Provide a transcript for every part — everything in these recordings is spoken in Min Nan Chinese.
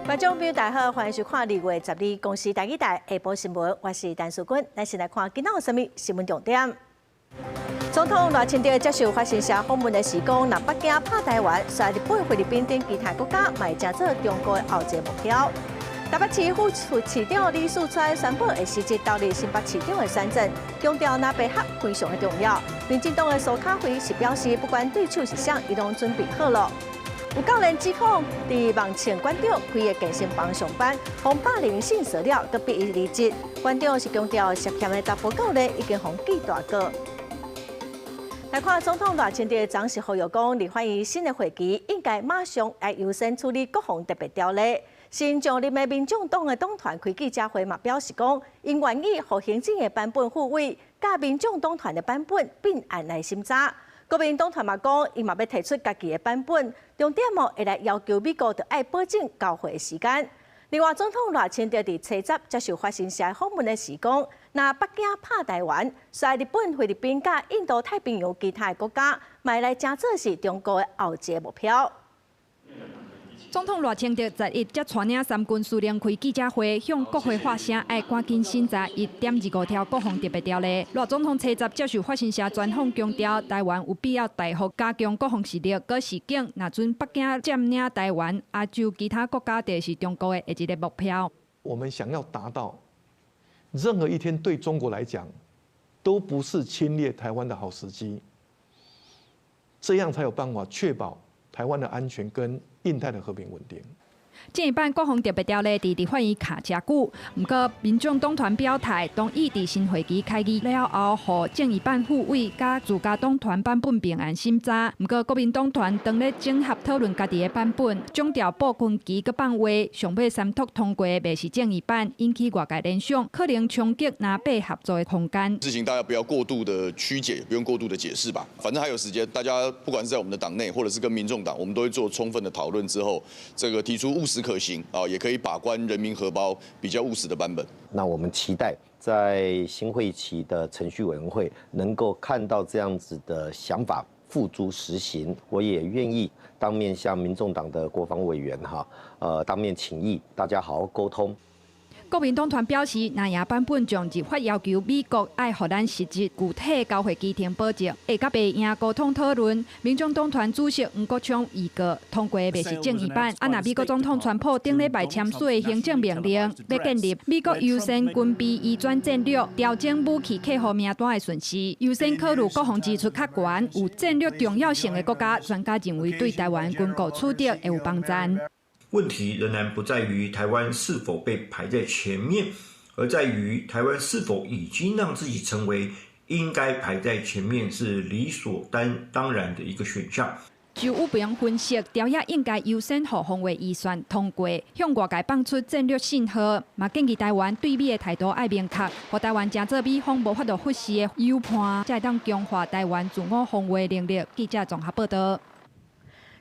觀眾朋友大家好，歡迎收看2月12公視台語台下晡新聞，我是陳淑君。咱先來看今仔有啥物新聞重點。總統賴清德接受法新社訪問的時講，若北京拍台灣，煞日本、菲律賓等其他國家嘛會成做中國的後一個目標。台北市副市長李四川宣布會實質投入新北市長的選戰，強調藍白合非常的重要。民進黨的蘇卡輝是表示，不管對手是誰，伊攏準備好了。有教練指控，佇網清館長開的健身房上班，予霸凌性騷擾，閣逼伊離職。館長是強調，涉嫌的查埔教練已經予記大過。來看總統賴清德昨是呼籲講，立法院新的會期應該馬上來優先處理國防特別條例。新上任的民眾黨的黨團開記者會嘛表示講，𪜶願意予行政的版本付委，佮民眾黨團的版本併案來審查。國民黨團嘛講，伊嘛欲提出家己的版本，重點哦會來要求美國著愛保證交貨的時間。另外，總統賴清德佇初十接受法新社訪問的時講，若北京拍台灣，煞日本、菲律賓佮印度太平洋其他的國家，嘛會來成做是中國的後一個目標。總統賴清德11才帶領三軍司令開記者會，向國會發聲，愛趕緊審查1.25條國防特別條例。賴總統初十接受法新社專訪，強調台灣有必要大幅加強國防實力，閣示警，若準北京佔領台灣，亞洲其他國家就是中國的下一個目標。我們想要達到，任何一天對中國來講，都不是侵略台灣的好時機，這樣才有辦法確保台灣的安全跟印太的和平穩定。這一版國防特別條例佇立法院卡誠久，毋過民眾黨團表態，同意佇新會期開議了後，予正義版付委佮自家黨團版本併案審查。毋過國民黨團當咧整合討論家己的版本，總調布軍旗閣放話，上尾三讀通過袂是正義版，引起外界聯想，可能衝擊藍白合作的空間。事情大家不要過度的曲解，不用過度的解釋吧。反正還有時間，大家不管是在我們的黨內，或者是跟民眾黨，我們都會做充分的討論之後，這個提出務實可行啊，也可以把關人民荷包比較務實的版本。那我們期待在新會期的程序委員會能夠看到這樣子的想法付諸實行。我也願意當面向民眾黨的國防委員哈，當面請益，大家好好溝通。國民黨團表示，若贏版本將入法要求美國愛予咱實質具體交貨期程保證，會佮白營溝通討論。民眾黨團主席黃國昌預告，通過袂是正義版。啊，若美國總統川普頂禮拜簽署的行政命令，欲建立美國優先軍備移轉戰略，調整武器客戶名單的順序，優先考慮國防支出較懸、有戰略重要性的國家。專家認為，對台灣軍購取得會有幫助。問題仍然不在於台灣是否被排在前面，而在於台灣是否已經讓自己成為應該排在前面是理所當然的一個選項。周宇平分析，條約應該優先予防衛預算通過，向外界放出戰略信號，嘛建議台灣對美的態度愛明確，予台灣成做美方無法度忽視的友伴，才會當強化台灣自我防衛能力。記者綜合報道。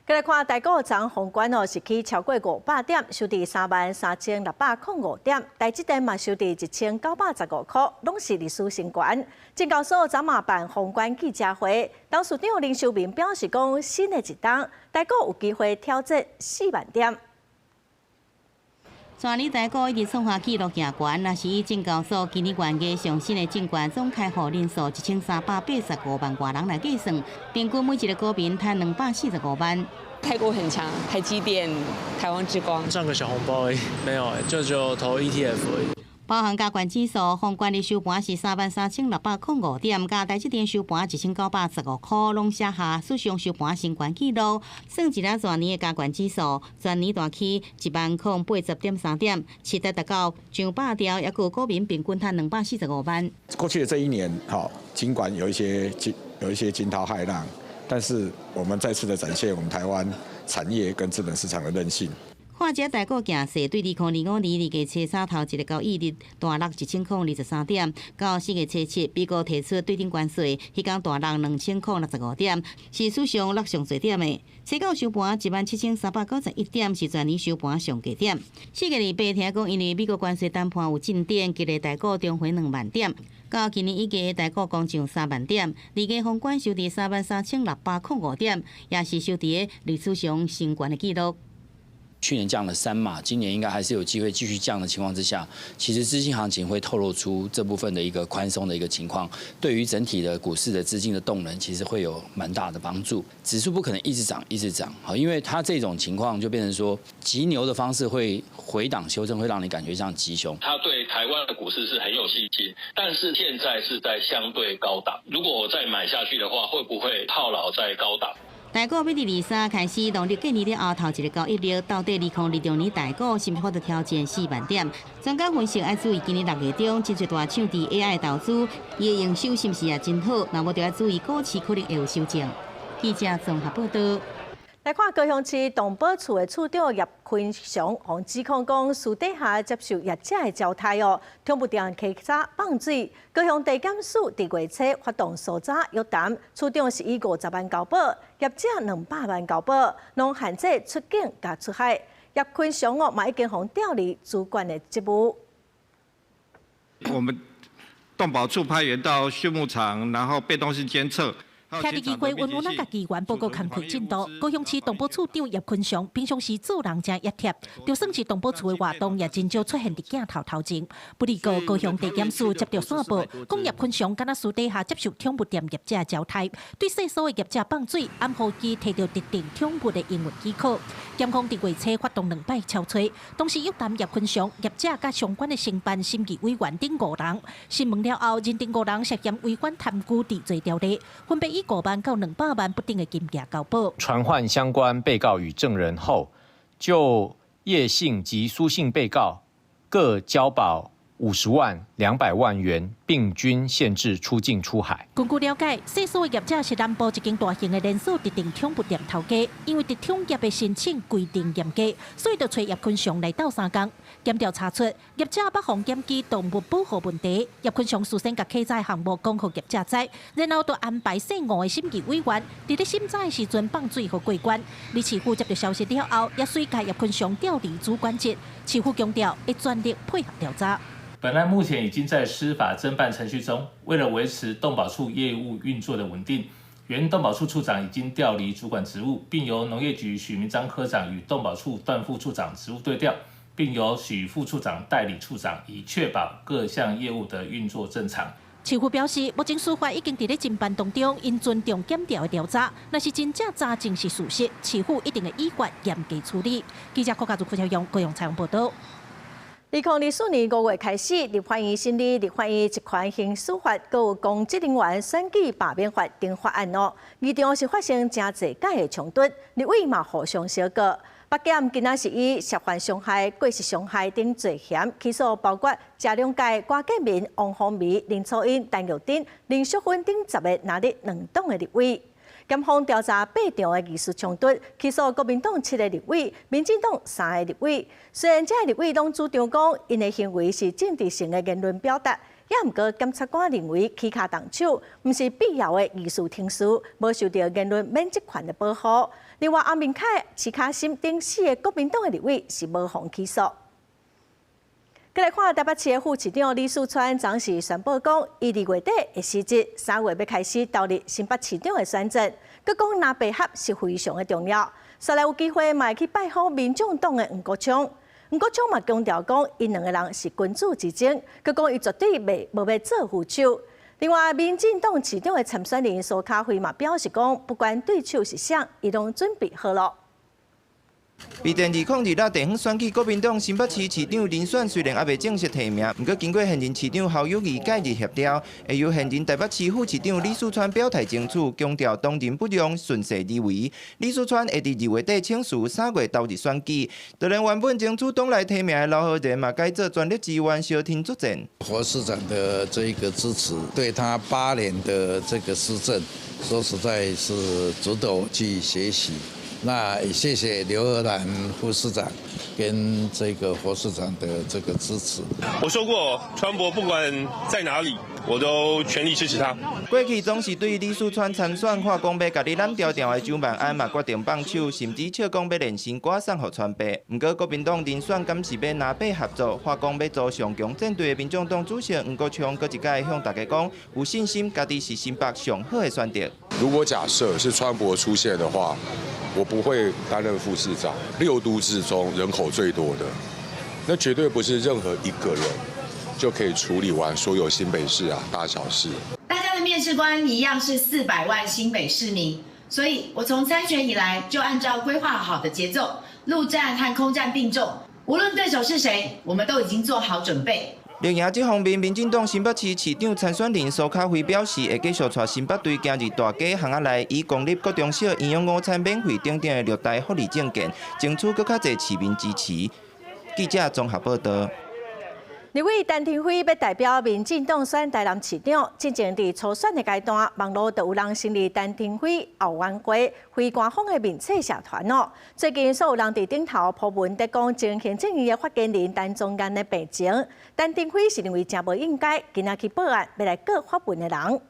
過來看台股昨封關哦，是起超過500點，收佇33,605點。台積電嘛收佇1915塊，攏是歷史新高。證交所昨嘛辦封關記者會，董事長林修明表示講，新的一冬，台股有機會挑戰4萬點。全年台股一直創下紀錄行懸，若是以證交所今年元月上新的證券總開戶人數1385萬外人來計算，平均每一個股民趁245萬。台股很強，台積電、台灣之光。賺個小紅包而已，沒有，就只有投 ETF 而已。包含加權指數，封關日收盤是33,605點，佮台積電收盤1915塊，攏寫下史上收盤新高紀錄。算一下全年的加權指數，全年大起10,080.3點，市值達到上百兆，抑閣股民平均趁245萬。過去的這一年，哈，儘管有一些驚濤駭浪，但是我們再次的展現我們台灣產業跟資本市場的韌性。看這台股行勢，對2025年2月初三頭一個交易日大落1023點，到4月初7美國提出對等關稅，彼工大落2065點，是史上落上濟點的。初九收盤17,391點，是全年收盤上低點。4月28聽講，因為美國關稅談判有進展，今日台股重回2萬點。到今年以計台股攻上3萬點，二月封關收佇33,605點，也是收佇歷史上新高的紀錄。去年降了3碼，今年應該還是有機會繼續降的情況之下，其實資金行情會透露出這部分的一個寬鬆的一個情況，對於整體的股市的資金的動能，其實會有蠻大的幫助。指數不可能一直漲一直漲，好，因為它這種情況就變成說急牛的方式會回檔修正，會讓你感覺像急熊。他對台灣的股市是很有信心，但是現在是在相對高檔，如果我再買下去的話，會不會套牢在高檔？台股欲佇23開始，農曆過年了後，頭一个交易日，到底2026年台股是毋是有法度挑戰4萬點？專家分析愛注意，今年6月中，真濟大廠佇 AI 投資，伊的營收是毋是也真好？若無就愛注意股市可能會有修正。記者綜合報道。來看高雄市動保處的處長葉坤祥，予指控講私底下接受業者的招刣哦，寵物店稽查放水。高雄地檢署佇月初發動搜查約談，處長是以50萬交保，業者200萬交保，攏限制出境佮出海。葉坤祥哦，嘛已經予調離主管的職務。我們動保處派員到畜牧場，然後被動式監測。徛佇議會，溫溫咱共議員報告工課進度。高雄市動保處長葉坤祥平常時做人誠掖貼，就算是動保處的活動，也真少出現佇鏡頭頭前。不過高雄地檢署接著線報，講葉坤祥敢若私底下接受寵物店業者招刣，對細數的業者放水，暗予伊提著特定寵物的營運許可。檢方佇月初發動兩擺抄揣，當時約談葉坤祥、業者佮相關的承辦審議委員等五人，審問了後，認定五人涉嫌違反貪污治罪條例，分別以5萬到200萬不等的金額交保。傳喚相關被告與證人後，就葉姓及蘇姓被告各交保50萬、200萬元，並均限制出境出海。根據了解，細數的業者是南部一間大型的連鎖特定寵物店頭家，因為特寵業的申請規定嚴格，所以就揣葉坤祥來鬥相共。檢調查出，業者捌予檢舉動物保護問題，葉坤祥事先共稽查項目講予業者知，然後就安排姓吳的審議委員，佇咧審查的時陣放水予過關。而市府接到消息了後，也隨共葉坤祥調離主管職。市府強調會全力配合調查。本案目前已經在司法偵辦程序中，為了維持動保處業務運作的穩定，原動保處處長已經調離主管職務，並由農業局許明章科長與動保處段副處長職務對調，並由許副處長代理處長，以確保各項業務的運作正常。市府表示，目前司法已經佇咧偵辦當中，𪜶尊重檢調的調查，若是真正查證是事實，市府一定會依法嚴格處理。記者郭家祖、傅超勇高雄採訪報導。2024年5月開始，立法院審理立法院職權行使法，閣有公職人員選舉罷免法等法案哦。議場是發生誠濟擺的衝突，立委嘛互相相告。北檢今仔是以涉犯傷害、過失傷害等罪嫌起訴，包括謝龍介、郭建民、王鴻薇、林楚茵、陳玉珍、林淑芬等10个藍綠兩黨的立委。檢方調查八場的議事衝突，起訴國民黨7个立委，民進黨3个立委。雖然這个立委攏主張講，𪜶的行為是政治性的言論表達，也毋過檢察官認為起跤動手，毋是必要的議事程序，無受著言論免責權的保護。另外，洪明凱、徐卡心等4个國民黨的立委是無予起訴。閣來看台北市的副市長李四川，昨時宣布講，伊2月底會辭職，3月欲開始投入新北市長的選戰。閣講藍白合是非常的重要，煞來有機會嘛會去拜訪民眾黨的黃國昌。黃國昌嘛強調講，𪜶兩个人是君子之爭，閣講伊絕對袂無欲做副手。另外，民進黨市長的參選人蘇卡輝嘛表示講，不管對手是誰，伊攏準備好囉。佇2026地方選舉，國民黨新北市市長人選雖然猶未正式提名，毋過經過現任市長侯友宜介入協調，會由現任台北市副市長李四川表態爭取，強調當仁不讓，順勢而為。李四川會佇2月底請辭，3月投入選舉。就連原本爭取黨內提名的劉和仁嘛，改做全力支援，相挺作戰。侯市長的這一個支持，對他8年的這個施政，說實在是值得我去學習。那也謝謝劉和蘭副市長跟這個侯市長的這個支持。我說過，川博不管在哪裡，我都全力支持他。過去總是對李四川參選，喊講欲共你攬牢牢的蔣萬安嘛決定放手，甚至笑講欲練新歌送予川爸。毋過國民黨人選敢是欲藍白合作，喊講欲組上強戰隊的民眾黨主席黃國昌，閣一擺向大家講，有信心家己是新北上好的選擇。如果假設是川博出現的話，我不會擔任副市長。六都之中人口最多的，那絕對不是任何一個人就可以處理完所有新北市啊大小事。大家的面試官一樣是400萬新北市民，所以我從參選以來就按照規劃好的節奏，陸戰和空戰並重，無論對手是誰，我們都已經做好準備。綠營這方面，民進黨新北市市長參選人蘇卡輝表示，會繼續帶新北隊行入大街巷仔內，以公立國中小營養午餐免費等等的六大福利政見，爭取閣較濟市民支持。記者綜合報道。立委陳亭妃欲代表民進黨選台南市長，進前佇初選的階段，網路就有人成立陳亭妃後援會非官方的面冊社團哦。最近所有人佇頂頭鋪文咧講前行政院的發言人陳宗彥的病情，陳亭妃是認為誠無應該，今仔去報案，欲來告發文的人。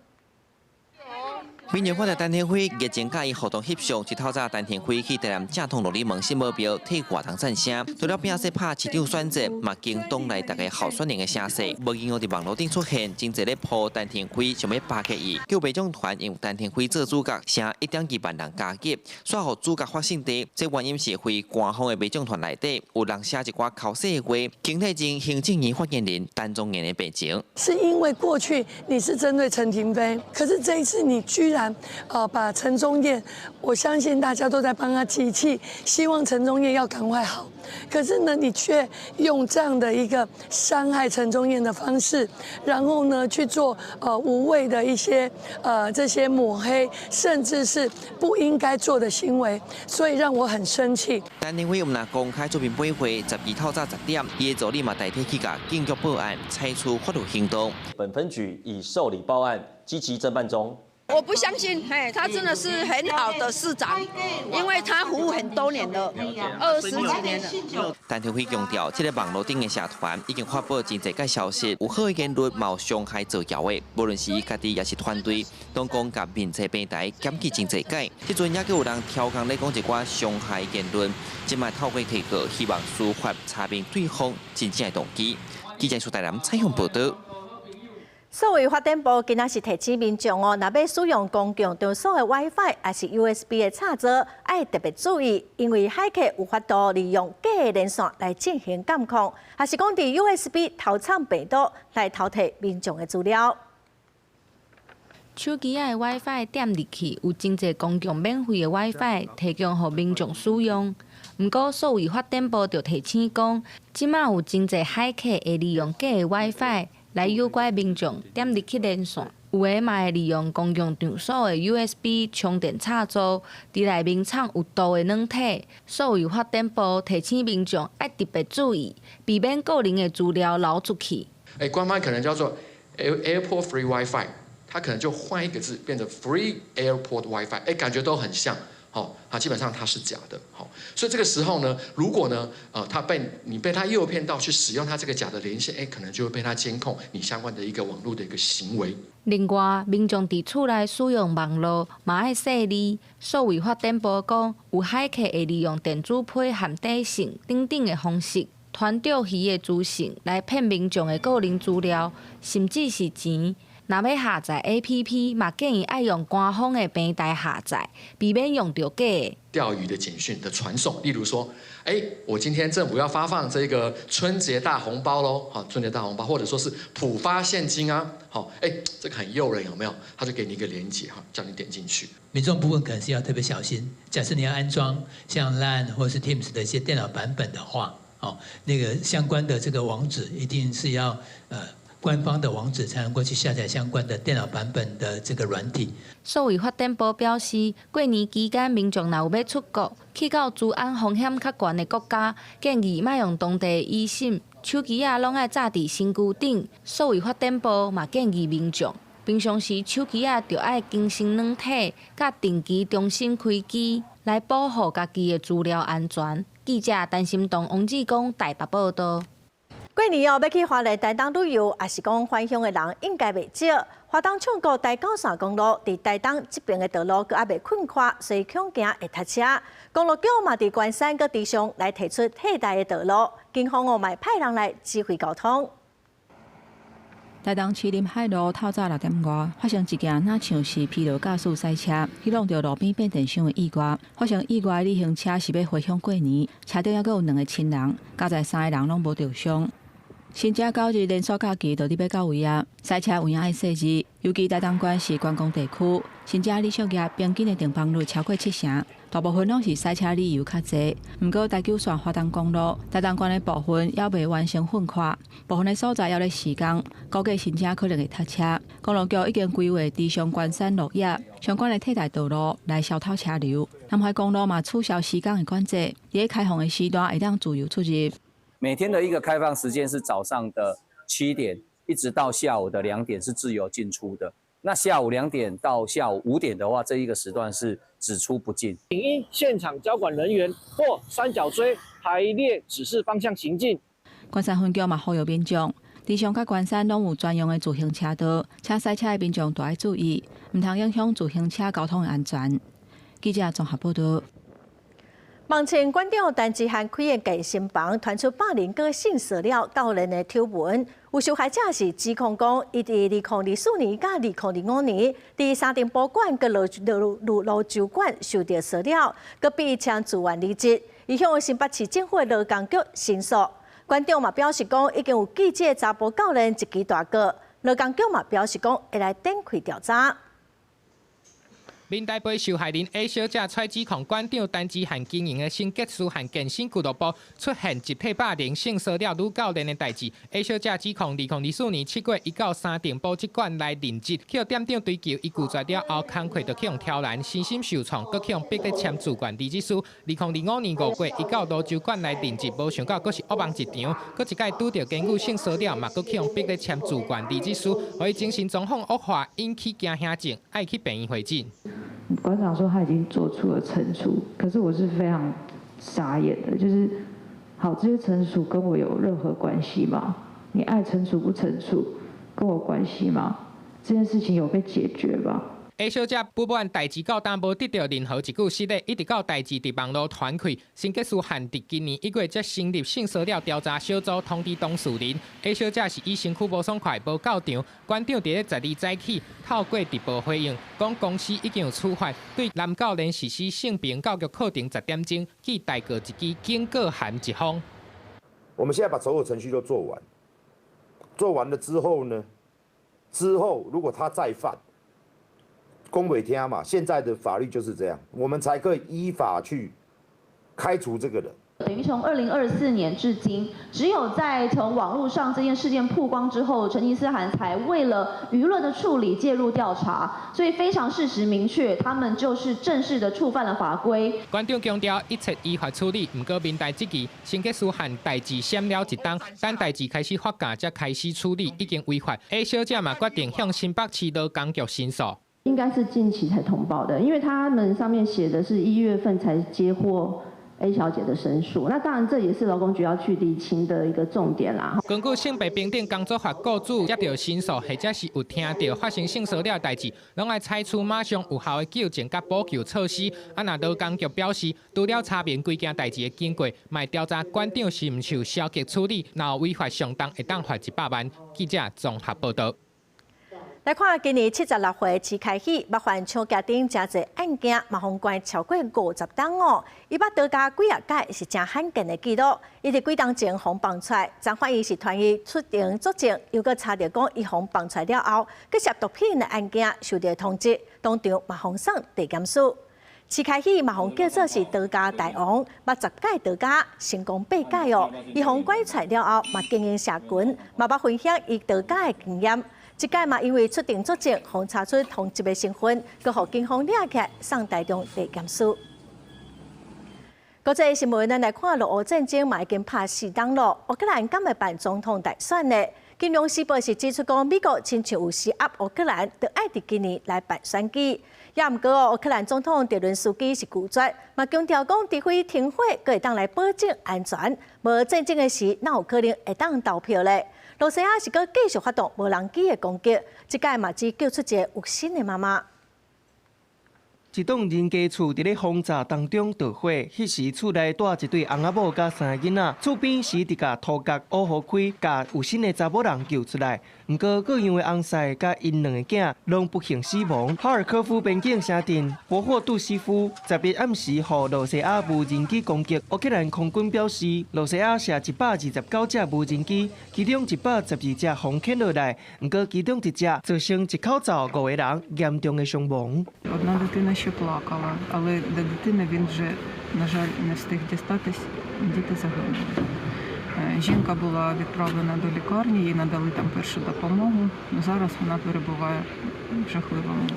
民進黨陳亭妃熱情佮伊互動翕相，一透早陳亭妃去台南正統琉璃門聖母廟替外人贊聲，除了拼勢拍市長選戰，嘛驚黨內逐个候選人的聲勢。無意外佇網路頂出現，真濟咧鋪陳亭妃想欲巴結伊，叫陪審團用陳亭妃做主角，聲1.2萬人加入，煞予主角發性地。這原因是非官方的陪審團內底有人寫一寡口舌的話，輕提前行政院發言人陳宗彥的病情。是因為過去你是針對陳亭妃，可是這一次你居然把陳宗彥，我相信大家都在幫他集氣，希望陳宗彥要趕快好。可是呢，你卻用這樣的一個傷害陳宗彥的方式，然後呢去做無謂的一些這些抹黑，甚至是不應該做的行為，所以讓我很生氣。陳亭妃毋但公開出面駁話，12透早10點，伊的助理嘛代替去共警局報案，採取法律行動。本分局已受理報案，積極偵辦中。我不相信，嘿，他真的是很好的市長，因為他服務很多年了，20幾年了。陳亭妃強調，這个網路頂的社團已經發布真濟個消息，有好的言論，嘛有傷害造謠的，無論是伊家己抑是團隊，攏講共面冊平台檢舉真濟擺。這陣也閣有人刁工咧講一寡傷害言論，這擺透過提告，希望司法查明對方真正的動機。記者蘇台南採訪報道。數位發展部今仔是提醒民眾哦，若欲使用公共場所的 WiFi 抑是 USB 的插座，愛特別注意，因為駭客有法度利用假的連線來進行監控，抑是講佇 USB 偷藏病毒來偷提民眾的資料。手機仔的 WiFi 點入去，有真濟公共免費的 WiFi 提供予民眾使用。毋過，數位發展部就提醒講，這馬有真濟駭客會利用假的 WiFi 來誘拐民眾點入去連線，有的嘛會利用公共場所的 USB 充電插座，佇內面藏有毒的軟體。數位發展部提醒民眾愛特別注意，避免個人的資料流出去。欸，官方可能叫做 Airport Free WiFi，它可能就換一個字，變成 Free Airport WiFi，欸，感覺都很像。好，啊，基本上它是假的，好，所以這個時候呢，如果呢，他被你被他誘騙到去使用他這個假的連線，欸，可能就會被他監控你相關的一個網絡的一個行為。另外，民眾佇厝內使用網路嘛愛細膩。數位發展部講，有駭客會利用電子批和短信等等的方式，傳釣魚的資訊來騙民眾的個人資料，甚至是錢。若欲下載 APP，嘛建議愛用官方的平台下載，避免用著假的。釣魚的簡訊的傳送，例如說，欸，我今天政府要發放這個春節大紅包咯，好，春節大紅包，或者說是普發現金啊，好，欸，這個很誘人，有沒有？他就給你一個連結，哈，叫你點進去。民眾部分可能是要特別小心，假設你要安裝像 Line 或是 Teams 的一些電腦版本的話，哦，那個相關的這個網址一定是要官方的網址才能夠去下載相關的電腦版本的這個軟體。數位發展部表示，過年期間民眾若有欲出國，去到資安風險較懸的國家，建議莫用當地的 eSIM，手機仔攏愛紮佇身軀頂。數位發展部嘛建議民眾，平常時手機仔著愛更新軟體，佮定期重新開機，來保護家己的資料安全。記者陳心東、王志剛台北報道。過年哦，欲去花蓮、台東旅遊，抑是講返鄉的人應該袂少。花東唱歌台九線公路佇台東這邊的道路閣猶未睏開，所以恐驚會塞車。公路局嘛佇關山閣池上來提出替代的道路，警方哦嘛派人來指揮交通。台東市林海路透早6點外，發生一件若像是疲勞駕駛賽車，去挵著路邊變電箱的意外。發生意外的旅行車是欲回鄉過年，車頂猶閣有兩个親人，佳哉三个人攏無著傷。新正九日連續假期到底欲到位啊？賽車有影愛細緻，尤其台東縣是觀光地區，新正旅宿業平均的訂房率超過七成，大部分攏是賽車旅遊較濟。毋過台九線花東公路台東縣的部分猶未完成粉化，部分的所在猶咧施工，估計新正可能會塞車。公路局已經規劃直上關山路野相關的替代道路來消透車流。南海公路嘛取消施工的管制，佇咧開放的時段會當自由出入。每天的一個開放時間是早上的7點，一直到下午的2點是自由進出的。那下午2點到下午5點的話，這一個時段是只出不進。請依現場交管人員或三角錐排列指示方向行進。關山分局嘛呼籲民眾，池上佮關山攏有專用的自行車道，請賽車的民眾著愛注意，毋通影響自行車交通的安全。記者綜合報道。網前館長陳之漢開的健身房傳出霸凌佮性騷擾教練的醜聞，有受害者是指控講，伊佇2024年佮2025年，佇三重埔館佮蘆洲館受著騷擾，閣被簽自願離職，伊向新北市政府的勞工局申訴。館長嘛表示講，已經有記這查埔教練一支大告，勞工局嘛表示講會來展開調查。民代杯受害人 A 小姐揣指控館長陳之漢經營的新杰斯漢健身俱樂部出現集體霸凌、性騷擾女教練的代誌。A 小姐指控，2024年7月，伊到三重埔這館來任職，去店長追究，伊拒絕了後，工課就去予刁難，身心受創，閣去予逼得簽自願離職書。2025年5月，伊到蘆洲館來任職，無想到閣是噩夢一場，閣一擺拄著言語性騷擾，嘛閣去予逼得簽自願離職書，予伊精神狀況惡化，引起驚嚇症，愛去病院會診。館長說他已經做出了懲處，可是我是非常傻眼的，就是好，這些懲處跟我有任何關係嗎？你愛懲處不懲處，跟我關係嗎？這件事情有被解決嗎？ A 小姐不滿代誌到今無得著任何一句失禮，一直到代誌佇網路傳開，新杰斯漢佇今年1月才成立性騷擾調查小組，通知當事人。A 小姐是以身軀無爽快，無到場。館長佇咧12早起透過直播回應，講公司已經有處罰，對男教練實施性平教育課程10點鐘，寄代告一支警告函一封。我們現在把所有程序都做完，做完了之後呢？之後如果他再犯，講袂聽嘛，現在的法律就是這樣，我們才可以依法去開除這個人。等於從2024年至今，只有在從網絡上這件事件曝光之後，成吉思汗才為了輿論的處理介入調查，所以非常事實明確，他們就是正式的觸犯了法規。館長強調一切依法處理，毋過民代質疑，成吉思汗代誌閃了一冬，等代誌開始發酵，才開始處理，已經違法。A 小姐嘛決定向新北市勞工局申訴。應該是近期才通報的，因為他們上面寫的是1月份才接獲 A 小姐的申訴，那當然這也是勞工局要去釐清的一個重點啦。根據性別平等工作法，雇主接著申訴或者是有聽著發生性騷擾代誌，攏愛採取馬上有效的糾正佮補救措施。啊，若勞工局表示，除了查明規件代誌的經過，嘛會調查館長是毋受消極處理，若有違法上重會當罰100萬。記者綜合報道。來看今年76歲徐開喜，捌犯搶劫等誠濟案件，嘛予關超過50冬哦。伊捌刀絞幾仔擺，是誠罕見的記錄。伊佇幾冬前予放出來，昨法院是傳伊出庭作證，又閣查著講伊予放出來了後，閣涉毒品的案件受著通緝，當場嘛予送地檢署。徐開喜嘛予叫做是刀絞大王，捌10擺刀絞成功八擺哦。伊予拐出來了後，嘛經營社群，嘛捌分享伊刀絞的經驗。這擺嘛，因為出庭作證，予查出通緝的身份，閣予警方掠起來送台中地檢署。國際新聞，咱來看，俄烏戰爭嘛已經拍4冬咯。烏克蘭敢會辦總統大選呢？金融時報是指出講，美國親像有施壓烏克蘭，著愛佇今年來辦選舉。也毋過哦，烏克蘭總統澤倫斯基是拒絕，嘛強調講，除非停火，閣會當來保證安全。無戰爭的時，哪有可能會當投票咧？羅西亞是閣繼續發動無人機的攻擊，這擺嘛只救出一个有身的媽媽。一棟人家厝佇咧轟炸當中著火，彼時厝內蹛一對翁仔某佮三个囡仔，厝邊是直共塗角烏予開，共有身的查某人救出來。毋過各樣的翁婿佮𪜶兩个囝攏不幸死亡。哈爾科夫邊境城鎮博霍杜西夫10日暗時予羅西亞無人機攻擊，烏克蘭空軍表示，羅西亞射129隻無人機，其中112隻予牽落來，毋過其中一隻造成一口罩五個人嚴重的傷亡。 Одна дитина ще плакала, але до дитини він вже, на жаль, не встиг дістатись, діти загинули. Жінка була відправлена до лікарні, їй надали там першу допомогу. Зараз вона перебуває в жахливому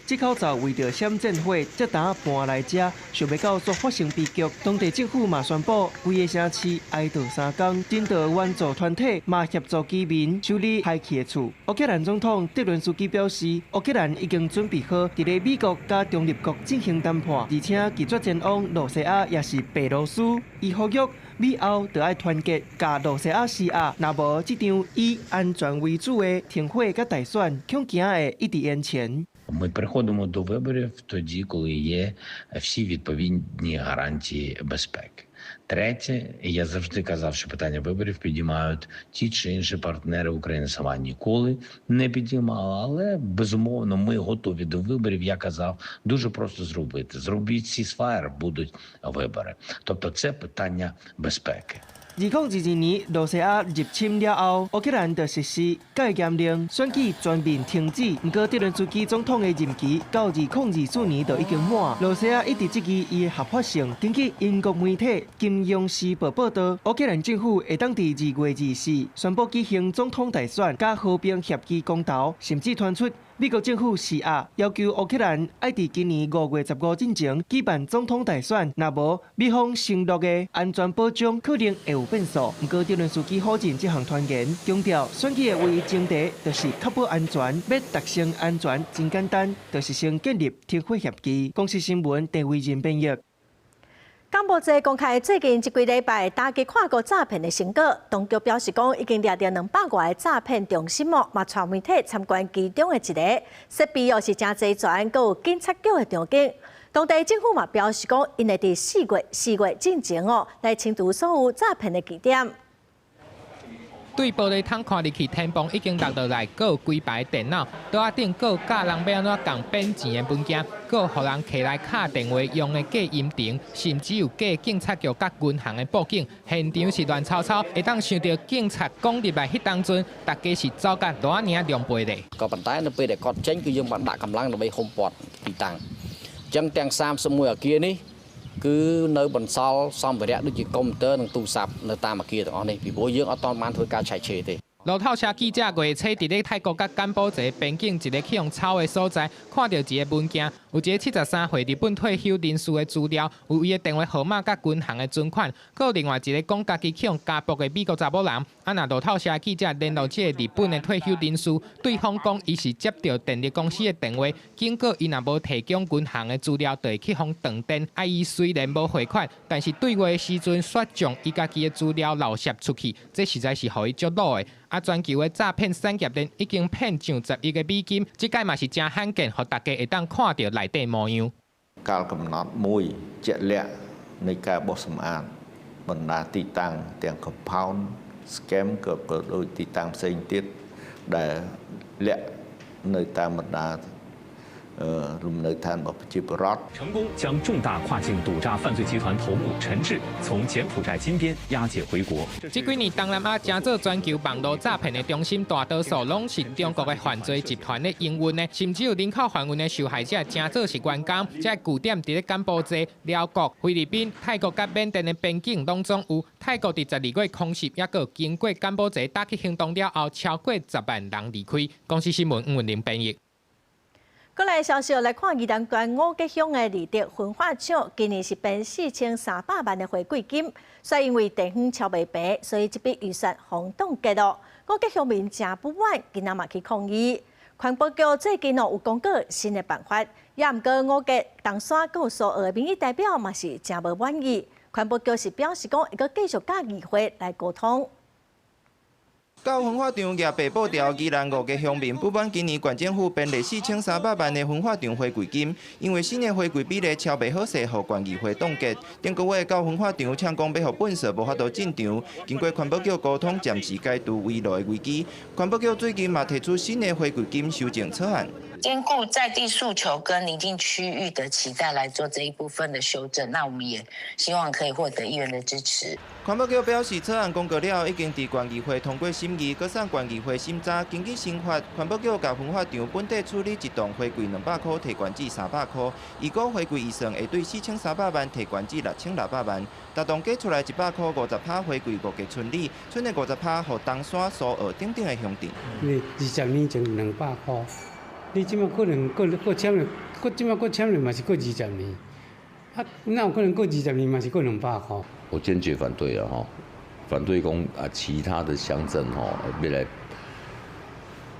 這口罩為著閃戰火，這當搬來遮，想袂到煞發生悲劇。當地政府嘛宣布，規個城市哀悼3工，人道援助團體嘛協助居民修理壞去的厝。烏克蘭總統澤倫斯基表示，烏克蘭已經準備好，佇咧美國佮中立國進行談判，而且拒絕前往羅西亞抑是白羅斯。伊呼籲美歐著愛團結，共羅西亞施壓，若無這場以安全為主的停火佮大選，恐驚會一直延前。 Ми переходимо до виборів тоді, коли є всі відповідні гарантії безпеки. Третє, я завжди казав, що питання виборів підіймають ті чи інші партнери. України сама ніколи не підіймала, але безумовно ми готові до виборів. Я казав, дуже просто зробити. Зробіть ceasefire, будуть вибори. Тобто, це питання безпеки. 2022年羅西亞入侵了後，烏克蘭就實施戒嚴令，選舉全面停止。毋過，澤倫斯基總統的任期到2024年就已經滿。羅西亞一直質疑伊的合法性。根據英國媒體《金融時報》報導，烏克蘭政府會當佇2月24宣布舉行總統大選，佮和平協議公投，甚至傳出美國政府施壓，要求烏克蘭愛佇今年5月15進前舉辦總統大選，若無美方承諾的安全保障可能會有變數。毋過，澤倫斯基否認這項傳言，強調選舉的唯一前提就是確保安全，欲達成安全真簡單，就是先建立停火協議。公視新聞鄭惟仁編譯。柬埔寨公開最近這幾禮拜打擊跨國詐騙的成果，當局表示講已經掠著200外个詐騙中心哦，嘛帶媒體參觀其中的一个設備哦，是誠齊全，閣有警察局的場景。當地政府嘛表示講，𪜶會佇4月進前哦，來清除所有詐騙的據點。對玻璃窗看入去，天棚已經落落來，閣有幾排電腦，桌仔頂閣有教人欲按怎共變錢的文件，閣有予人提來敲電話用的隔音棚，甚至有假警察局佮銀行的布景，現場是亂糟糟。會當想著警察講入來彼當陣，大家是走甲偌爾狼狽咧。 ក៏ប៉ុន្តែនៅពេលដែលគាត់ចេញគឺយើងបានដាក់កម្លាំងដើម្បីហ៊ុមព័ទ្ធទីតាំងអញ្ចឹងទាំង31អគារនេះគឺនៅបន្សល់សម្ភារៈដូចជាកុំព្យូទ័រនិងទូរស័ព្ទនៅតាមអគារទាំងអស់នេះពីព្រោះយើងអត់ទាន់បានធ្វើការឆែកឆេរទេ 路透社記者月初佇咧泰國佮柬埔寨邊境一个去予抄的所在，看著一个文件，有一个73歲日本退休人士的資料，有伊的電話號碼佮銀行的存款，閣有另外一个講家己去予家暴的美國查某人。啊，若路透社記者聯絡這个日本的退休人士，對方講伊是接著電力公司的電話，警告伊若無提供銀行的資料，就會去予斷電。啊，伊雖然無匯款，但是對話的時陣卻將伊家己的資料漏洩出去，這實在是予伊足惱的。啊！全球的詐騙產業鏈已經騙上10億个美金，這擺嘛是誠罕見，予大家會當看著內底模樣。 កាលកំណត់មួយជាក់លាក់នៃការបោសសម្អាតបណ្ដាទីតាំងទាំង compound scam ក៏ក៏ដូចទីតាំងផ្សេងទៀតដែលលាក់នៅតាមបណ្ដាលំនៅឋានរបស់ប្រជាពលរដ្ឋ 成功將重大跨境賭詐犯罪集團頭目陳志從柬埔寨金邊押解回國。這幾年東南亞成做全球網路詐騙的中心，大多數攏是中國的犯罪集團咧營運的，甚至有人口販運的受害者成做是員工。這個據點佇咧柬埔寨、寮國、菲律賓、泰國佮緬甸的邊境攏總有。泰國佇12月空襲，抑閣經過柬埔寨打擊行動了後，超過10萬人離開。公視新聞吳文玲編譯。過來消息來看，宜蘭縣五結鄉的獵德焚化廠，今年是編4300萬的回饋金，煞因為地方超袂平，所以這筆預算予凍結囉。五結鄉民誠不滿，今仔嘛去抗議。環保局最近哦有公告新的辦法，也毋過五結、冬山閣有蘇澳的民意代表嘛是誠無滿意。環保局是表示講，會閣繼續佮議會來溝通。到焚化場攑白布條，宜蘭五个鄉民不滿今年縣政府編列4300萬的焚化場回饋金，因為新的回饋比例超袂好勢，予縣議會凍結。頂個月到焚化場嗆講欲予糞掃無法度進場，經過環保局溝通，暫時解除圍爐的危機。環保局最近嘛提出新的回饋金修正草案。兼顧在地訴求跟鄰近區域的期待來做這一部分的修正，那我們也希望可以獲得議員的支持。環保局表示，草案公告了後，已經佇縣議會通過審議，閣送縣議會審查。根據新法，環保局共焚化場本地處理一棟回饋200箍，提懸至300箍；預估回饋預算會對4300萬提懸至6600萬。逐棟加出來100箍50趴回饋五個村里，剩的50趴予東山、蘇澳等等的鄉鎮。你20年前200箍。你這馬可能閣閣簽了，閣這馬閣簽了嘛是閣20年，啊，哪有可能閣20年嘛是閣200箍？我堅決反對啊！吼，反對講啊，其他的鄉鎮吼，欲來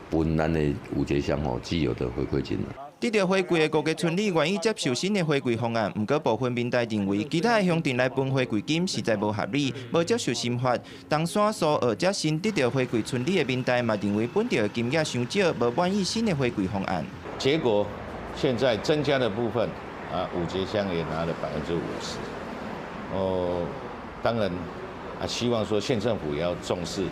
分咱的五結鄉吼既有的回饋金。得著回饋的五个村里願意接受新的回饋方案，毋過部分民代認為其他的鄉鎮來分回饋金實在無合理，無接受新法。東山、蘇澳遮新得著回饋村里的民代嘛認為分著的金額傷少，無滿意新的回饋方案。結果現在增加的部分啊，五結鄉也拿了50%。哦，當然啊，希望說縣政府也要重視。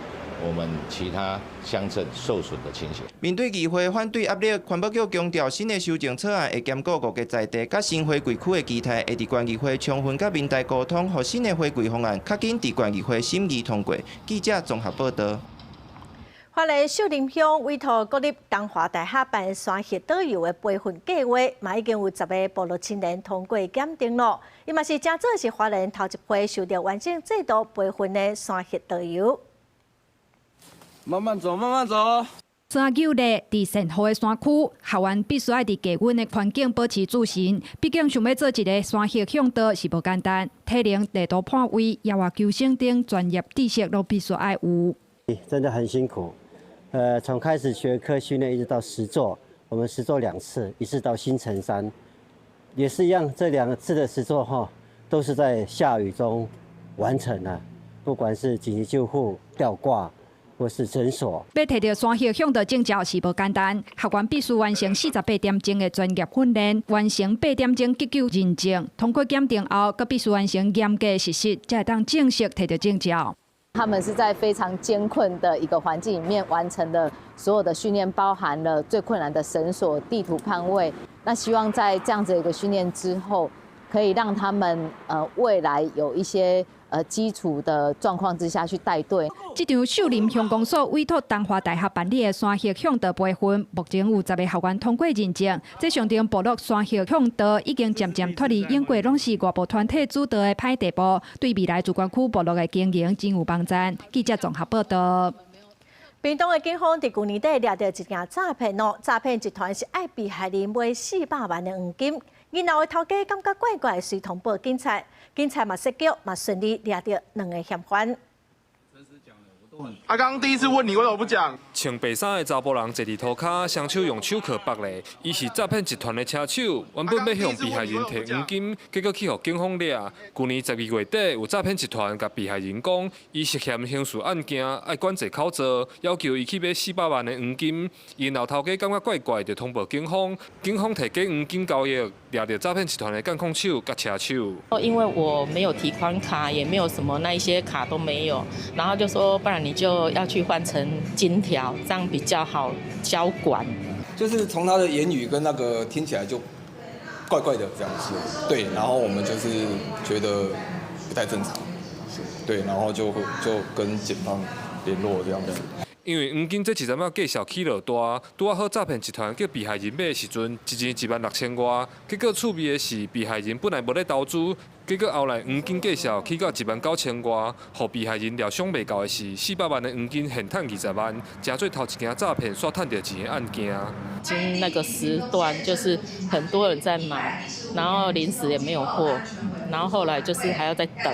我們其他鄉鎮受損的情形。面對議會反對壓力，環保局強調新的修正草案會兼顧五个在地佮新回饋區的期待，會佇縣議會充分佮民代溝通，予新的回饋方案較緊佇縣議會審議通過。記者綜合報導。花蓮秀林鄉委託國立東華大學辦山域導遊的培訓計劃，嘛已經有10个部落青年通過檢定囉。伊嘛是誠做是花蓮頭一批受著完整制度培訓的山域導遊。慢慢走，慢慢走。山丘咧，佇善雨的山區，學員必須愛佇低溫的環境保持注神。畢竟想欲做一个山域嚮導是無簡單，體能、地圖判位、野外求生等專業知識攏必須愛有。真的很辛苦，從開始學科訓練一直到實作，我們實作兩次，一次到新城山，也是一樣，這兩次的實作哈，都是在下雨中完成的，不管是緊急救護、吊掛。或是診所。欲提著山域嚮導證照是無簡單，學員必須完成48點鐘的專業訓練，完成8點鐘急救認證，通過檢定後，閣必須完成嚴格實習，才會當正式提著證照。他們是在非常艱困的一個環境裡面完成的所有的訓練，包含了最困難的繩索、地圖判位。那希望在這樣子一個訓練之後，可以讓他們未來有一些基礎的狀況之下去帶隊。這場秀林鄉公所委託東華大學辦理的山域嚮導培訓，目前有10个學員通過認證。這象徵部落山域嚮導已經漸漸脫離往過攏是外部團體主導的歹地步，對未來自管區部落的經營真有幫助。記者綜合報導。屏東的警方佇舊年底掠著一件詐騙哦，詐騙集團是愛被害人買400萬的黃金。然後的頭家感覺怪怪，隨通報警察，警察嘛設局嘛順利掠著兩个嫌犯。阿剛第一次問你，為什麼不講？穿白衫的查埔人坐佇塗跤，雙手用手銬縛咧，伊是詐騙集團的車手，原本欲向被害人提黃金，結果去予警方掠。舊年12月底，有詐騙集團共被害人講，伊涉嫌刑事案件，愛管制口座，要求伊去買400萬的黃金。𪜶老頭家感覺怪怪，就通報警方，警方提假黃金交易，掠著詐騙集團的監控手佮車手。因為我沒有提款卡，也沒有什麼那一些卡都沒有，然後就說不然你就要去換成金條，這樣比較好交管。就是從他的言語跟那個聽起來就怪怪的這樣子，對，然後我們就是覺得不太正常，對，然後就跟警方聯絡這樣子。因為黃金這一陣仔價數起落大，拄仔好詐騙集團叫被害人買的時陣，一錢1萬6千外，結果趣味的是，被害人本來無咧投資，結果後來黃金價數起到1萬9千外，予被害人料想袂到的是，400萬的黃金現趁20萬，誠做頭一件詐騙，煞趁著錢的案件。經那個時段就是很多人在買，然後臨時也沒有貨，然後後來就是還要再等，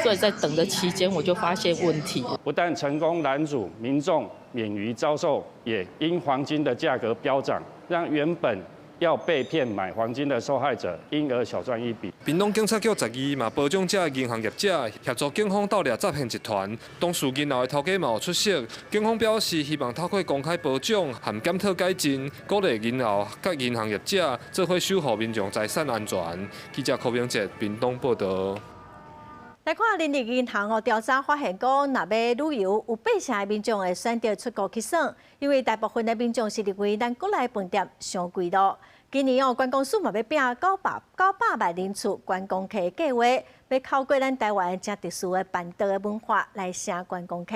所以在等的期間我就發現問題。不但成功攔阻民眾免於遭受，也因黃金的價格飆漲，讓原本要被騙買黃金的受害者，因而小賺一筆。屏東警察局12嘛，保障這銀行業者協助警方鬥掠詐騙集團，當事銀行的頭家嘛有出席。警方表示，希望透過公開褒獎和檢討改進，鼓勵銀行佮銀行業者做伙守護民眾財產安全。記者柯明哲屏東報道。來看人力銀行哦，調查發現講，若欲旅遊有8成的民眾會選擇出國去耍，因為大部分的民眾是認為咱國內飯店傷貴囉。今年哦，觀光署嘛欲拼900萬人次觀光客計劃，欲透過咱台灣誠特殊的辦桌的文化來吸觀光客。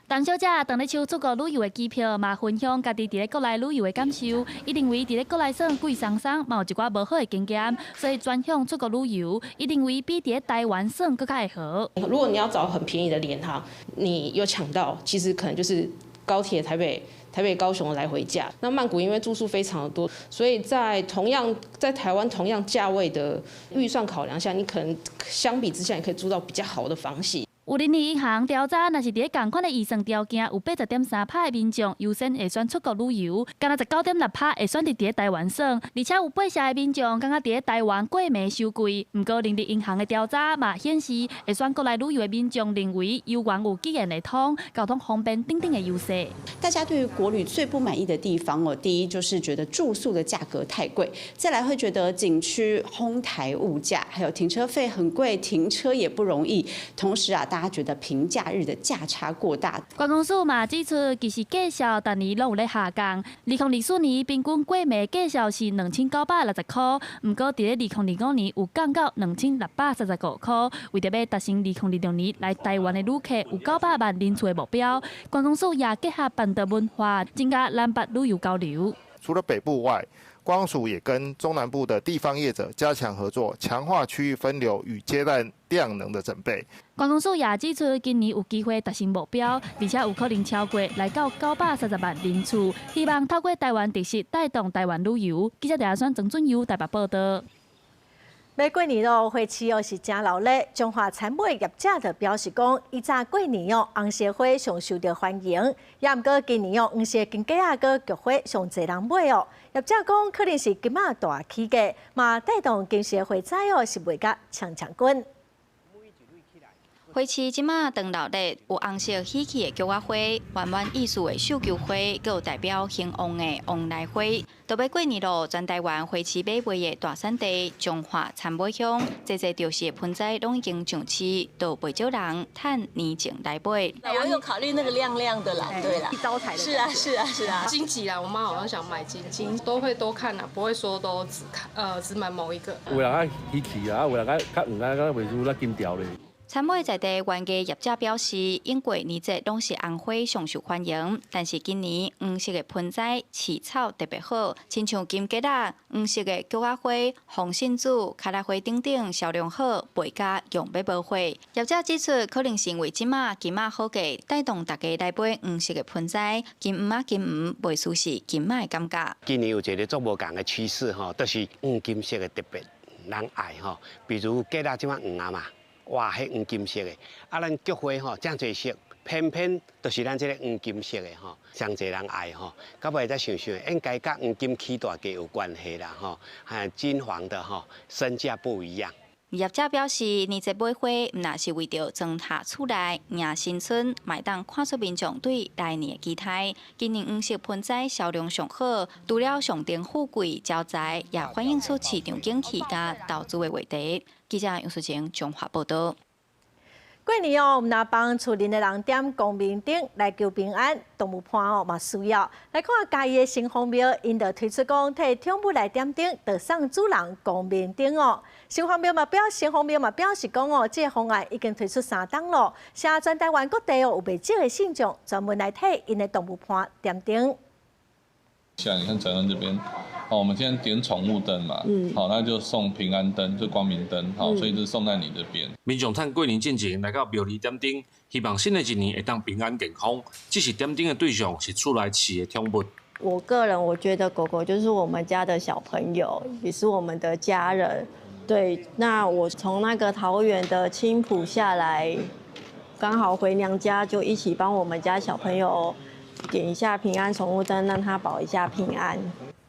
陳小姐當咧搶出國旅遊的機票，嘛分享家己佇咧國內旅遊的感受。伊認為佇咧國內耍貴鬆鬆，嘛有一寡無好的經驗，所以轉向出國旅遊。伊認為比佇咧台灣耍閣較會好。如果你要找很便宜的廉航，你有搶到，其實可能就是高鐵台北高雄的來回價。那曼谷因為住宿非常的多，所以在台灣同樣價位的預算考量下，你可能相比之下，你可以住到比較好的房型。有人力銀行調查，若是佇咧仝款的預算條件，有80.3%的民眾優先會選出國旅遊，干焦19.6%會選擇佇咧台灣耍，而且有8成的民眾感覺佇咧台灣過暝傷貴。毋過人力銀行的調查嘛顯示，會選國內旅遊的民眾認為遊園有語言會通、交通方便等等的優勢。大家對於國旅最不滿意的地方哦，第一就是覺得住宿的價格太貴，再來會覺得景區哄抬物價，還有停車費很貴，停車也不容易。同時啊，大家覺得平假日的價差過大。觀光署嘛指出，其實價數逐年攏有咧下降。2024年平均過暝價數是2960塊，毋過佇咧2025年有降到2635塊。為著欲達成2026年來台灣的旅客有900萬人次的目標，觀光署也結合辦桌文化，增加南北旅遊交流。除了北部外，觀光署也跟中南部的地方業者加強合作，強化區域分流與接待量能的準備。觀光署也指出，今年有機會達成目標，而且有可能超過來到930萬人次。希望透過台灣特色帶動台灣旅遊。記者陳亞選、曾俊佑台北報道。欲過年囉，花市哦是誠熱鬧。彰化田尾業者就表示講，以前過年哦，紅色花上受著歡迎，也毋過今年哦，黃色金桔仔佮菊花上濟人買哦。業者講，可能是金仔大起價，嘛帶動金色花材哦是賣甲搶搶滾。花市這馬當熱鬧，有紅色喜氣的菊仔花，圓滿意思的繡球花，閣有代表興旺的旺來花。都欲過年囉，全台灣花市買賣的大產地彰化田尾鄉，濟濟著色的盆栽攏已經上市，都袂少人趁年前來買。我有考慮那個亮亮的啦，對啦，招財的。是啊，是啊，是啊。荊棘啦，我媽好像想買荊棘，都會多看啦，不會說都只看，只買某一個。有人愛喜氣啊，有人愛較黃啊，較袂輸較金條咧。田尾在地園藝業者表示，往過年節攏是紅花上受歡迎，但是今年黃色的盆栽飼草特別好，親像金桔仔、黃色的菊仔花、紅信子、卡拉花等等銷量好，賣甲用欲無貨。業者指出，可能是因為這馬金仔好價，帶動大家來買黃色的盆栽，金黃仔金黃，袂輸是金仔的感覺。今年有一个足無仝的趨勢吼，就是黃金色的特別人愛吼，比如桔仔這馬黃啊嘛。哇，彼黃金色的，啊，咱菊花吼，遮濟色，偏偏就是咱這个黃金色的吼，上濟人愛吼。到尾才想想，應該佮黃金起大價有關係啦吼，金黃的吼，身價不一樣。業者表示，年節買花，毋但是為著裝下厝內迎新春，嘛會當看出民眾對來年的期待。今年黃色盆栽銷量上好，除了象徵富貴招財，也反映出市場景氣佮投資的話題。記者楊淑晴彰化報道。過年哦，毋但幫厝內的人點光明燈來求平安，動物伴哦嘛需要。來看嘉義的城隍廟，𪜶就推出講，替寵物來點燈，就送主人光明燈哦。城隍廟嘛表示講哦，這個方案已經推出3冬囉，現在全台灣各地哦有袂少的信眾專門來替𪜶的動物伴點燈。像你看展覽這邊，哦，我們今天點寵物燈嘛，好，那就送平安燈，就光明燈，好，所以就送在你這邊。民眾趁過年進前來到廟裡點燈，希望新的一年會當平安健康。只是點燈的對象是厝內飼的寵物。我個人我覺得狗狗就是我們家的小朋友，也是我們的家人。對，那我從那個桃園的青埔下來，剛好回娘家，就一起幫我們家小朋友點一下平安寵物燈，讓他保一下平安。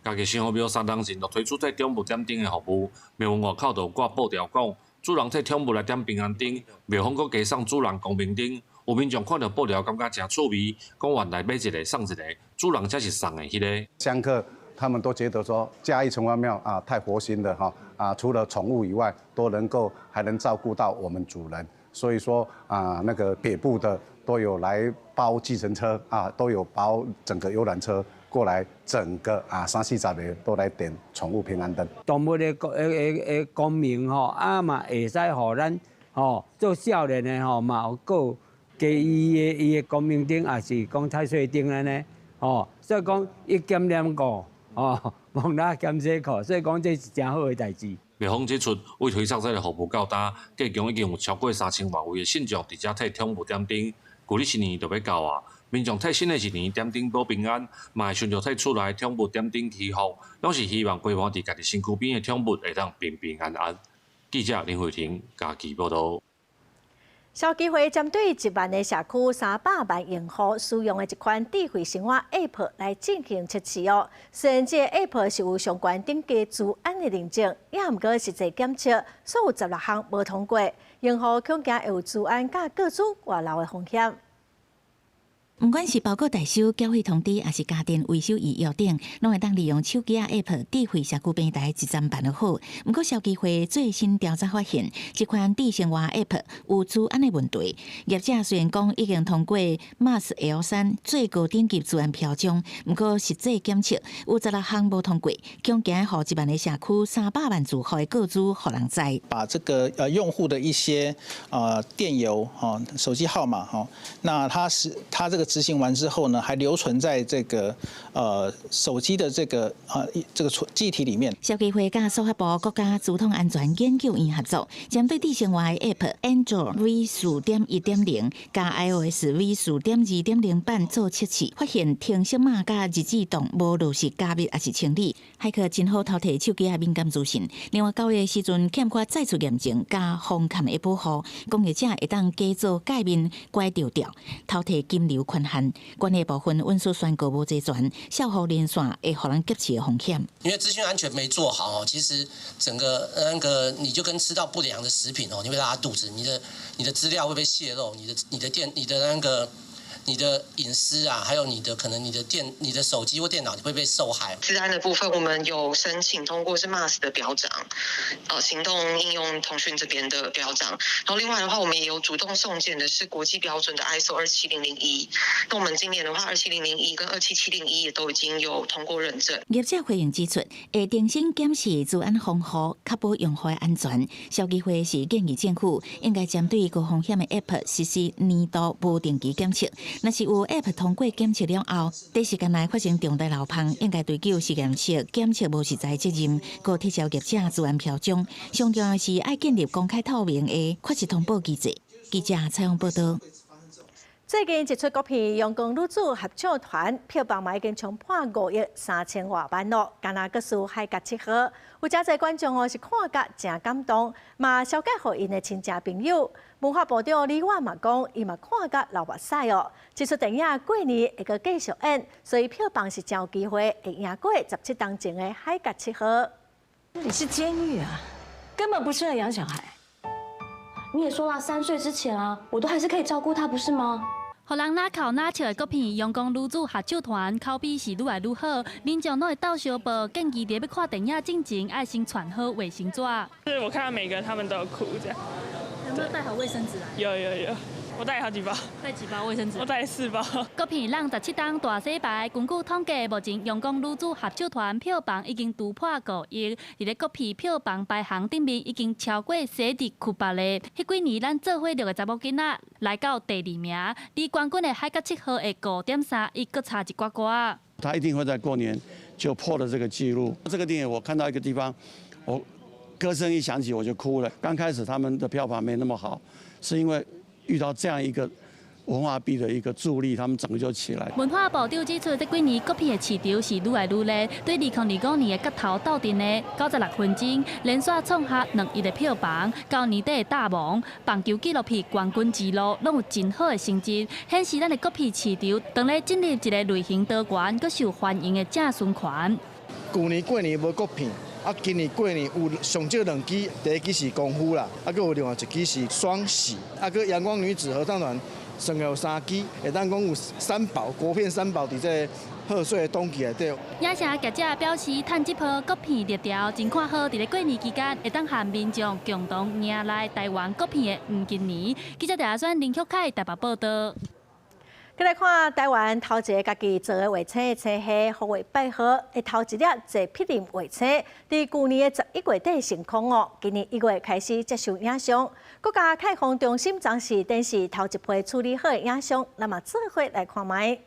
家己城隍廟三冬前就推出替寵物點燈的服務，廟門外口就掛布條講，主人替寵物來點平安燈，廟方閣加送主人光明燈。有民眾看著布條，感覺誠趣味，講原來買一个送一个，主人才是送的彼个。香客他們都覺得說嘉義城隍廟啊太佛心了哈啊，除了寵物以外，都能夠還能照顧到我們主人，所以說啊那個北部的都有來包計程車啊，都有包整個遊覽車過來，整個啊三四十个都來點寵物平安燈。動物的的光明吼，啊嘛會使予咱吼做少年的吼嘛有閣加伊的光明燈，也是講太歲燈按呢，吼，所以講一兼兩顧，吼，摸蜊兼洗褲，所以講這是誠好的代誌。廟方指出，為推廣這个服務到今，計共已經有超過3000外位的信眾佇遮替寵物點燈。舊曆新年就欲到啊，民眾替新的一年點燈保平安，嘛會想著替厝內寵物點燈祈福，攏是希望陪伴佇家己身軀邊的寵物會當平平安安。記者林慧婷嘉義報導。消基會針對1萬个社區300萬用戶使用的一款智慧生活 App 來進行測試哦。雖然這个 App 是有相關等級資安的認證，也毋過實際檢測所有16項無通過，用戶恐驚會有資安佮個資外漏的風險。毋管是包裹代收、繳費通知，抑是家電維修預約等，攏會當利用手機仔 App 智慧社區平台一站辦就好。毋過消基會最新調查發現，這款智生活 App 有資安的問題。業者雖然講已經通過 MARS L3最高等級資安標準，毋過實際檢測有16項無通過，恐驚予1萬个社區300萬住戶的個資予人知。把這個用戶的一些電郵哈、手機號碼哈，那他是他這個執行完之後呢，還留存在這個手機的這個存記憶體裡面。消基會佮數發部國家資通安全研究院合作，針對智生活的 App Android V4.1.0佮 iOS V4.2.0版做測試，發現程式碼佮日誌檔無落實加密抑是清理，駭客真好偷提手機仔敏感資訊。另外交易時陣欠缺載處驗證佮防崁的保護，攻擊者會當假造界面拐著掉，偷提金流權限。關鍵部分允許宣告無齊全，數據連線會予人劫持的風險。因為資訊安全沒做好哦，其實整個那個你就跟吃到不良的食品哦，你會拉肚子，你的資料會被洩露，你的電你的那個你的隱私啊，還有你的可能你的電你的手機或電腦會被受害。資安的部分，我們有申請通過是 MARS 的標章，行動應用通訊這邊的標章。然後另外的話，我們也有主動送件的是國際標準的 ISO 27001。那我們今年的話，27001跟27701也都已經有通過認證。業者回應指出，會定期檢視資安防護，確保用戶的安全。消基會是建議政府應該針對高風險的 App 實施年度無定期檢測。若是有 App 通過檢測了後，短時間內發生重大漏縫，應該追究實驗室檢測無實在責任，閣撤銷業者資安標章。上重要是愛建立公開透明的缺失通報機制。記者採訪報導。最近一齣國片《陽光女子合唱團》票房嘛已經衝破5億3千外萬咯，敢若閣輸海角七號，有誠濟觀眾哦是看甲誠感動，嘛紹介予𪜶的親戚朋友。文化部長李婉嘛講，伊嘛看甲流目屎哦。這齣電影過年會閣繼續演，所以票房是誠有機會會贏過17冬前的《海角七號》。這裡是監獄啊，根本不適合養小孩。你也說了，3歲之前啊，我都還是可以照顧他，不是嗎？予人若哭若笑的國片《陽光女子合唱團》口碑是愈來愈好，民眾攏會鬥相報，建議佇欲看電影進前愛先傳好衛生紙。是我看到每個他們都有哭，這樣。有沒有帶好衛生紙來？有有有，我帶好幾包。帶幾包衛生紙？我帶四包。國片攏17冬大洗牌，根據統計，目前陽光女子合唱團票房已經突破5億，佇咧國片票房排行頂面已經超過西佇庫巴咧。彼幾年咱做伙六个查某囡仔來到第二名，離冠軍的海角七號的5.3億，閣差一寡寡。他一定會在過年就破了這個紀錄。這個電影我看到一個地方，我歌聲一響起我就哭了。剛開始他們的票房沒那麼好，是因為遇到這樣一個文化幣的一個助力，他們整個就起來。文化部長指出，這幾年國片的市場是愈來愈熱，對2025年的角頭鬥陣的96分鐘，連續創下2億的票房，到年底的大王棒球紀錄片冠軍之路，攏有真好的成績，顯示咱的國片市場當咧進入一個類型多元、閣受歡迎的正循環。舊年過年無國片，啊，今年過年有上少兩支，第一支是功夫啦，啊，閣有另外一支是雙喜，啊，閣陽光女子合唱團，算有三支，會當講有三寶國片三寶佇這個賀歲的檔期內底。影城業者表示，趁這波國片熱潮真看好，佇咧過年期間會當和民眾共同迎來台灣國片的黃金年。記者鄭阿選、林旭凱台北報道。閣來看台灣頭一个家己做的衛星的星系福衛八號，的頭一粒坐柏林衛星，佇舊年的11月底升空哦，今年1月開始接受影像。國家太空中心昨時展示頭一批處理好的影像，咱嘛做伙來看覓。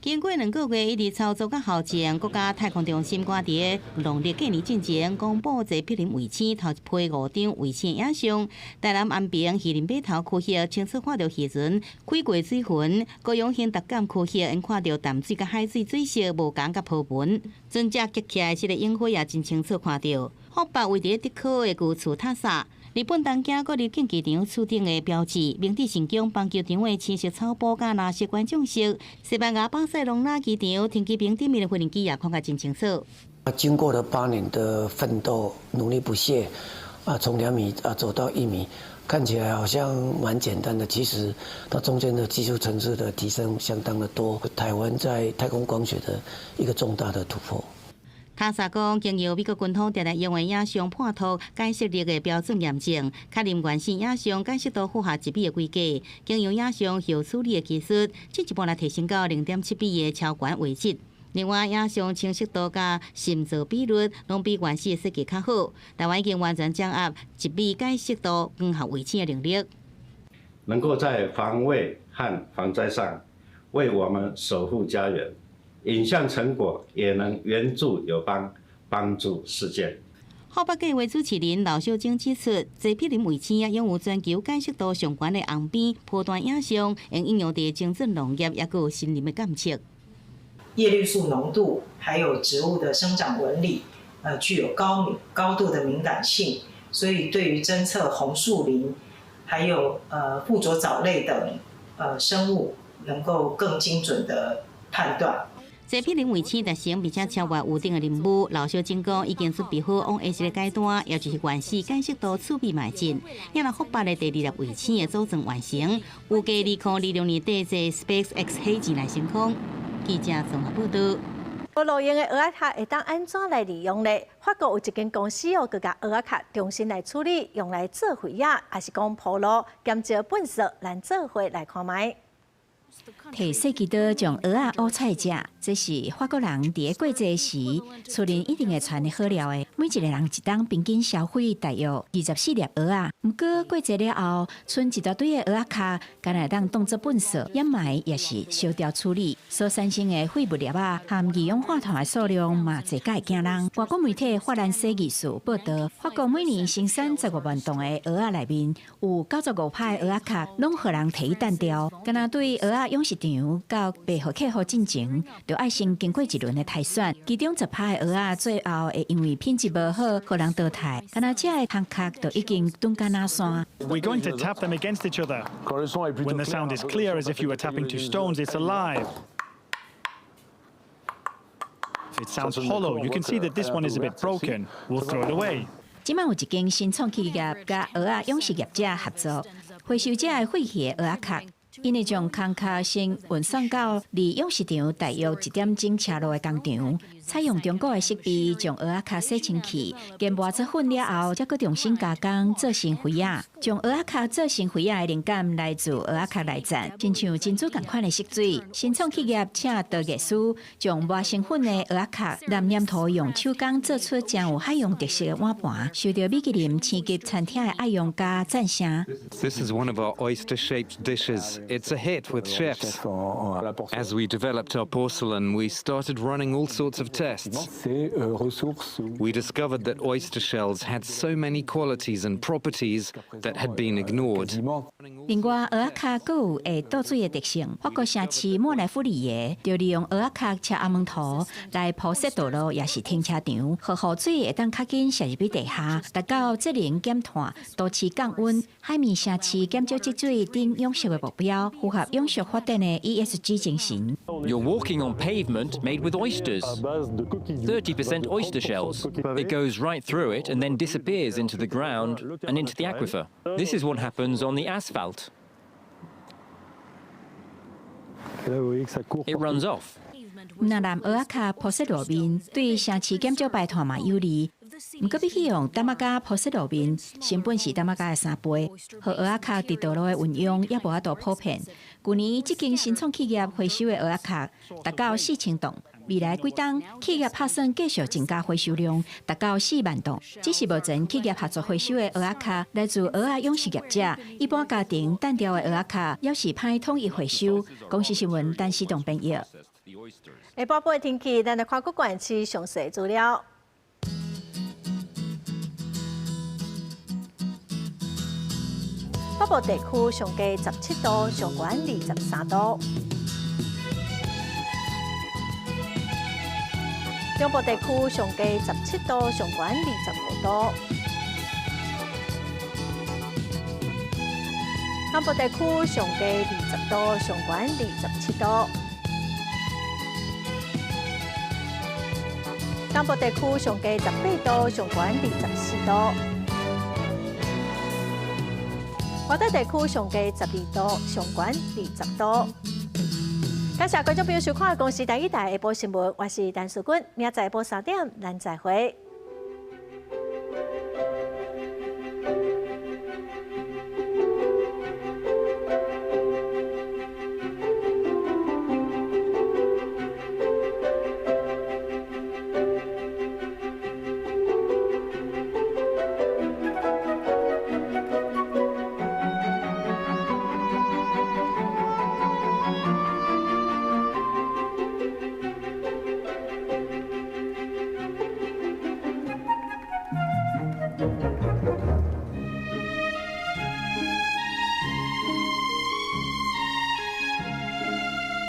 經過2個月一直操作佮校正，國家太空中心趕佇農曆過年進前公布坐柏林衛星頭一批五張衛星影像。台南安平漁人碼頭區域清楚看著漁船開過水痕，高雄興達港區域𪜶看著淡水佮海水水色無仝佮波紋，船隻激起來這个影火也真清楚看著。福北位佇竹科的舊厝塔薩。日本東京國立競技場厝頂的標誌，明治神宮棒球場的青色草埔佮藍色觀眾席，西班牙巴塞隆納機場停機坪頂面的飛行機也看甲真清楚。經過了8年的奮鬥，努力不懈，啊，從2米啊走到1米，看起來好像蠻簡單的，其實它中間的技術層次的提升相當的多。台灣在太空光學的一個重大的突破。卡薩講，經由美國軍方定定用的影像判讀解析力的標準驗證，確認原始影像解析度符合1米的規格。經由影像後處理的技術，進一步來提升到0.7米的超懸畫質。另外，影像清晰度佮深噪比率攏比原始的設計較好。台灣已經完全掌握1米解析度光學衛星的能力，能夠在防衛和防災上為我們守護家園。影像成果也能援助友邦，幫助世界。福八計劃主持人劉小晶指出，坐柏林衛星啊，擁有全球解析度上懸的紅邊波段影像，會應用佇精準農業，抑閣有森林的監測。葉綠素濃度，還有植物的生長紋理，具有高度的敏感性，所以對於偵測紅樹林，還有附着藻類等生物，能夠更精準的判斷。坐柏林衛星達成並且超越預定的任務，劉小晶講已經準備好往下一个階段，也就是原始解析度儲備邁進。也若福八的第二粒衛星的組裝完成，預計2026年底坐 SpaceX 火箭來升空。記者綜合報道。無路用的蚵仔殼會當按怎來利用呢？法國有一間公司哦，閣共蚵仔殼重新來處理，用來做肥仔，抑是講鋪路，減少糞埽，咱做伙來看覓。提細枝刀將蚵仔挖菜食，這是法國人佇咧過節時，厝裡一定會傳的好料的。每一个人一冬平均消費大約24粒蚵仔。毋過過節了後，賰一大堆的蚵仔殼，敢若會當當做糞埽掩埋，抑是燒掉處理。所產生的廢物粒仔含二氧化碳的數量嘛濟甲會驚人。外國媒體法蘭西藝術報導，法國每年生產10外萬噸的蚵仔內面，有95%的蚵仔殼攏予人提去擲掉。敢若對蚵仔養殖場到賣予客戶進前，就愛先經過一輪的篩選，其中10%的蚵仔最後會因為品質無好，予人淘汰。敢若這个空殼就已經頓甲若山。 We're going to tap them against each other. When the sound is clear as if you were tapping two stones, it's alive. If it sounds hollow, you can see that this one is a bit broken. We'll throw it away. 這擺有一間新創企業，佮蚵仔養殖業者合作，回收這个廢棄的蚵仔殼。𪜶會將空殼先運送到離養殖場大約1點鐘車路的工廠，採用中國的設備將蚵仔殼洗清氣，研磨做粉了後，才閣重新加工做成肥仔。將蚵仔殼做成肥仔的靈感來自蚵仔殼內戰，親像珍珠仝款的色水。新創企業請陶藝師將磨成粉的蚵仔殼藍黏土用手工做出誠有海洋特色的碗盤，受到米其林星級餐廳的愛用佮讚聲。 This is one of our oyster-shaped dishes. It's a hit with chefs. As we developed our porcelain, we started running all sorts of tests. We discovered that oyster shells had so many qualities and properties that had been ignored. 另外，蚵仔殼閣有會倒水的特性。法國城市莫來弗里耶就利用蚵仔殼車阿門塗來鋪設道路，抑是停車場，予雨水會當較緊瀉入去地下，達到節能減碳、都市降溫、海綿城市減少積水等永續的目標，符合永續發展的 ESG 精神。 You're walking on pavement made with oysters. 30% oyster shells. It goes right through it and then disappears into the ground and into the aquifer. This is what happens on the asphalt. It runs off. 毋但蚵仔殼鋪設路面，對城市減少排碳嘛有利。毋過比起用淡仔膠鋪設路面，成本是淡仔膠的3倍，予蚵仔殼佇道路的運用也無法度普遍。舊年這間新創企業回收的蚵仔殼達到4000噸，未來幾冬企業拍算繼續增加回收量，達到4萬噸。只是目前企業合作回收的蚵仔殼來自蚵仔養殖業者，一般家庭單調的蚵仔殼猶是歹統一回收。公視新聞陳思棟編譯。下晡晡的天氣，咱來看各縣市詳細資料。北部地區上低17度，上懸23度。中部地區上低17度，上懸25度。南部地區上低20度，上懸27度。東部地區上低18度，上懸24度。外島地區上低12度，上懸20度。感謝觀眾朋友收看《公視台語台》下晡新聞，我是陳淑君，明仔載下晡3點，咱再會。